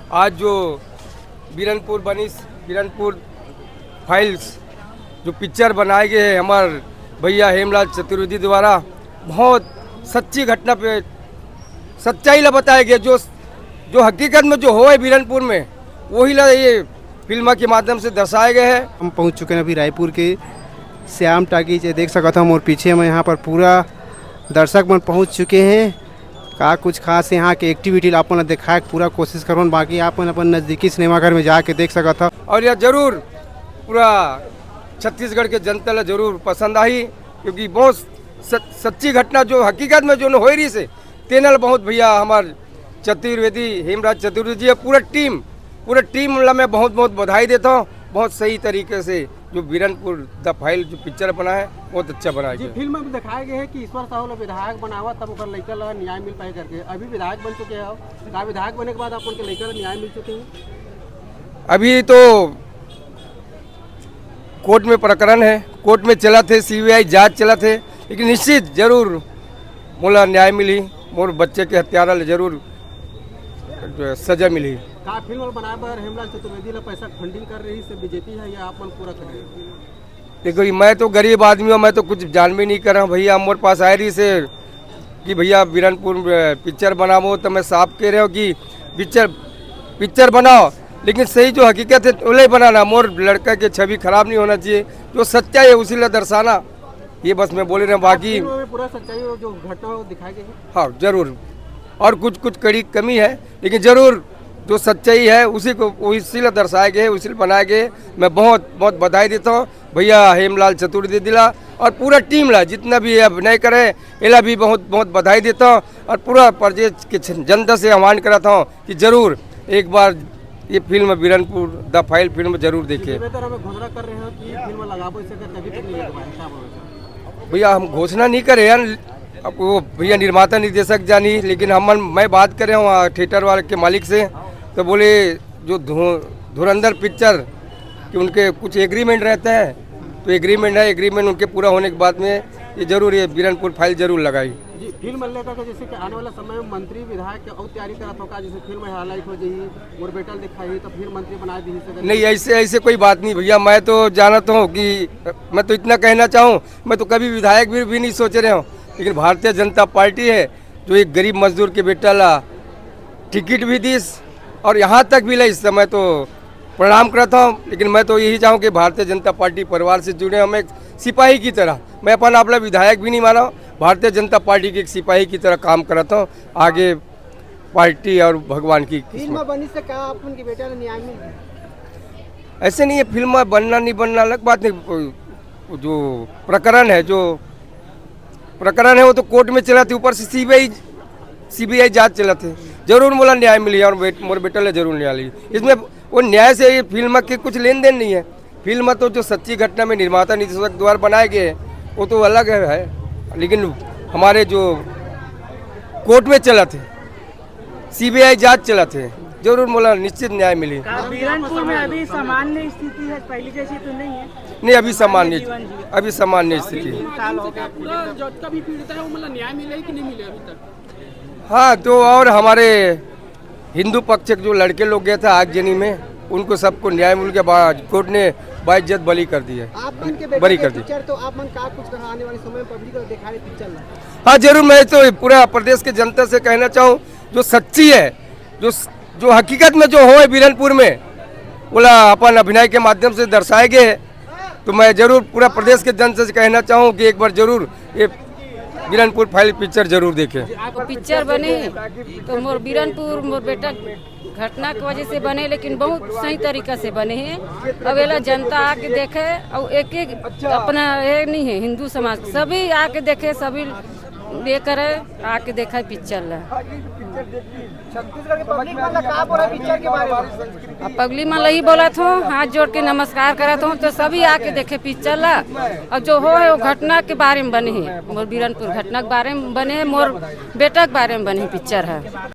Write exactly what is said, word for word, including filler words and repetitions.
आज जो बीरनपुर बनिस, बीरनपुर फाइल्स, जो पिक्चर बनाए गए हैं हमार भैया हेमराज चतुर्वेदी द्वारा, बहुत सच्ची घटना पे सच्चाई ला बताया गया। जो जो हकीकत में जो होए बीरनपुर में, वही ला ये फिल्म के माध्यम से दर्शाए गए हैं। हम पहुंच चुके हैं अभी रायपुर के श्याम टाकीज, ये देख सकत हव मोर पीछे में, यहाँ पर पूरा दर्शक मन पहुंच चुके हैं। का कुछ खास यहाँ के एक्टिविटी ला अपन ला दिखाए के पूरा कोशिश करों, बाकी आप मन अपन नजदीकी सिनेमाघर में जाके देख सकत हव। और यह जरूर पूरा छत्तीसगढ़ के जनता ला जरूर पसंद आही, क्योंकि बहुत सच, सच्ची घटना जो हकीकत में जो होए रहिस हे, तेन ला बहुत भैया हमार चतुर्वेदी, हेमराज चतुर्वेदी जी, पूरा टीम, पूरा टीम ला मैं बहुत बहुत बधाई देता हूँ। बहुत सही तरीके से जो बीरनपुर द फाइल जो पिक्चर बना है, बहुत अच्छा बना जी, है। फिल्म में दिखाया गया है कि ईश्वर साहू ला विधायक बनावा तब ओकर लइका ला न्याय मिल पाए करके। अभी विधायक बन चुके हो, का विधायक बने के बाद आप उनके लइका ला न्याय मिल चुके हैं? अभी तो कोर्ट में प्रकरण है, कोर्ट में चलत हे, सीबीआई जांच चलत हे, लेकिन निश्चित जरूर मोला न्याय मिली, मोर बच्चे के हत्यारा ले जरूर सजा मिली। का फिल्म बनाए बर हेमराज चतुर्वेदी ला पैसा फंडिंग करे रहिस हे बीजेपी, या आप मन पूरा कर रहे हो? देखो, मैं तो गरीब आदमी हूँ, मैं तो कुछ जानबे नहीं करा हूँ। भैया मोर पास आए रहिस हे कि भैया बीरनपुर में पिक्चर बनाबो, तो मैं साफ कह रहे हो कि पिक्चर पिक्चर बनाओ, लेकिन सही जो हकीकत है, वो नहीं बनाना। मोर लड़का के छवि खराब नहीं होना चाहिए, जो सच्चाई है उसी ला दर्शाना। ये बस मैं बोले रहे हूँ, बाकी फिल्म में पूरा सच्चाई हो, जो घटना हो दिखाई गई है। हाँ, जरूर। और कुछ कुछ कड़ी कमी है, लेकिन जरूर जो सच्चाई है उसी को, उसी ला दर्शाए गए, उसी ला बनाए गए। मैं बहुत बहुत बधाई देता हूँ भैया हेमलाल चतुर्वेदी ला और पूरा टीम ला, जितना भी ये अभिनय करे, एला भी बहुत बहुत बधाई देता हूँ। और पूरा प्रदेश के छ-, जनता से आह्वान करता हूँ कि जरूर एक बार ये film Biranpur the file film जरूर देखे। बेहतर हमें घोषणा कर रहे हो कि फिल्म लगाबो, इससे अगर तभी तक नहीं लगवाए, क्या बोलना चाहते हैं? भैया, हम घोषणा नहीं करे यार, अब वो भैया निर्माता निर्देशक जानी, लेकिन हम मैं बात करे हूँ वहाँ थिएटर वाले के मालिक से, तो बोले जो धु-, धुरंधर पिक्चर कि उनके कुछ एग्रीमेंट रहते हैं, तो एग्रीमेंट है, एग्रीमेंट उनके पूरा होने के बाद में ये जरूर, ये बीरनपुर फाइल जरूर लगाई। जी, फिल्म लेकर के जैसे कि आने वाला समय में मंत्री विधायक के और तैयारी करत हो का, जैसे फिल्म हाईलाइट हो जाही, मोर बेटा दिखाई तो फिर मंत्री बना दी सके? नहीं, ऐसे ऐसे कोई बात नहीं भैया, मैं तो जानता हूँ कि मैं तो इतना कहना चाहूँ, मैं तो कभी विधायक भी, भी नहीं सोच रहे हूँ, लेकिन भारतीय जनता पार्टी है जो एक गरीब मजदूर के बेटा ला टिकट भी दीस और यहाँ तक भी ला, इस समय तो प्रणाम करता हूँ। लेकिन मैं तो यही चाहूँ कि भारतीय जनता पार्टी परिवार से जुड़े हम एक सिपाही की तरह, मैं अपन आप ला विधायक भी नहीं माना हूँ, भारतीय जनता पार्टी के एक सिपाही की तरह काम करता हूँ। आगे पार्टी और भगवान की फिल्म किस्मत। बनी से का आप उनके बेटा ने न्याय मिल गया? ऐसे नहीं है, फिल्म बनना नहीं बनना अलग बात नहीं, वो जो प्रकरण है, जो प्रकरण है वो तो कोर्ट में चलत हे, ऊपर से सीबीआई सीबीआई जांच चलत हे, जरूर मोला न्याय मिली और बेट, मोर बेटा ले जरूर न्याय मिली। इसमें वो न्याय से ये फिल्म के कुछ लेन देन नहीं है। फिल्म तो जो सच्ची घटना में निर्माता निर्देशक द्वारा बनाए गए हैं, वो तो अलग है, है, लेकिन हमारे जो कोर्ट में चलत हे, सीबीआई जांच चलत हे, जरूर मोला निश्चित न्याय मिली। का बीरनपुर में अभी सामान्य स्थिति है, पहले जैसी तो नहीं है? नहीं, अभी सामान्य, जीवन जी। अभी सामान्य स्थिति है। साल हो गया। पूरा जतका भी पीड़ित है, वो मतलब न्याय मिले कि नहीं मिले अभी तक? हाँ, तो और हमारे हिंदू पक्ष के जो लड़के लोग गए थे आगजनी में, उनको सबको न्याय मिल के बा-, कोर्ट ने बाइज्जत बरी कर दिया, आप मन के बेटा बरी के कर दी। पिक्चर तो आप मन का कुछ कहा आने वाले समय में पब्लिक को दिखाए पिक्चर में? हाँ, जरूर, मैं तो पूरा प्रदेश के जनता से कहना चाहूँ, जो सच्ची है, जो जो हकीकत में जो होए बीरनपुर में, ओला अपन अभिनय के माध्यम से दर्शाए गए हैं। तो मैं जरूर पूरा प्रदेश के जनता से कहना चाहूँ कि एक बार जरूर ये बीरनपुर फाइल पिक्चर जरूर देखें। वो पिक्चर बने हे, तो मोर बीरनपुर, मोर बेटा घटना के वजह से बने, लेकिन बहुत सही तरीका से बने हे। अब एला जनता आके देखे और एक एक अपना ये नहीं है, हिंदू समाज सभी आके देखे, सभी ये करे, आके देखे पिक्चर ला। छत्तीसगढ़ के पब्लिक मन ला का बोला पिक्चर के बारे में? अब पब्लिक मन ला ही बोलत हूँ, हाथ जोड़ के नमस्कार करत हूँ, तो सभी आके देखे पिक्चर ला। और जो हो है वो घटना के बारे में बने है, मोर बीरनपुर घटना के बारे में बने है, मोर बेटा के बारे में बने पिक्चर है।